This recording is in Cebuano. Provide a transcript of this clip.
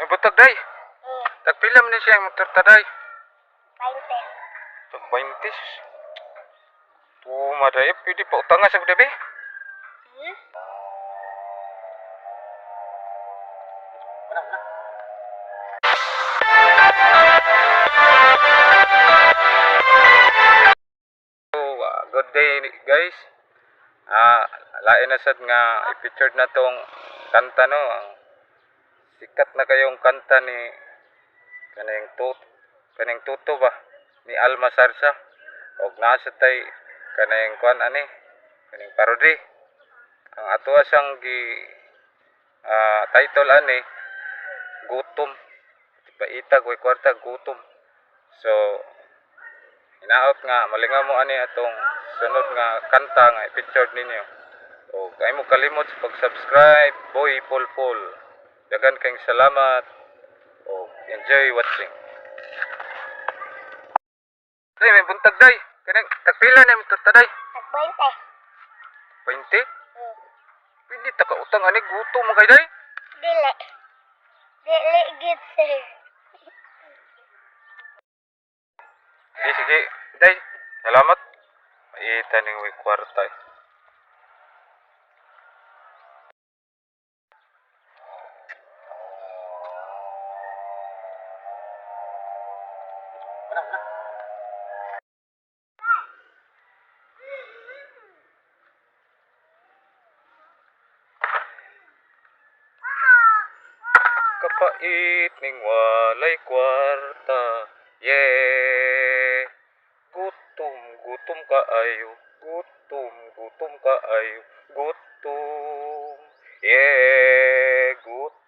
Ay, buntag, day. Tagpila man ni siya ang torta, day? 20. Tag 20. Tuma, day, pwede pa utanga sa gabi. Hmm? So, good day, guys. Lain na sad nga i-featured na tong kanta, no. Ang sikat na kayong kanta ni kaning tuto ba ni Alma Sarsa. Og nasa tay kaning kuan ani, kaning parody. Ang ato siyang gi title ani, "Gutom." Paitag way kwarta, gutom. So hinaot nga malingaw mo ani atong sunod nga kanta nga i-featured ninyo. O kay mo kalimot sa pag-subscribe, Boy Pol Pol. Daghan kayong salamat. O enjoy watching. Day, may buntag, day. Kanang tagpila na mi torta, day? Tag 20. 20? Pwede ta ka utang ani, gutom man kay, day. Dili. Dili gid, sir. Sige, sige. Day, salamat. Maita ning way kwarta eh. Kapait ning walay kwarta. Yeah. Gutom, gutom kaayo. Gutom, gutom kaayo. Gutom. Yeah, gutom.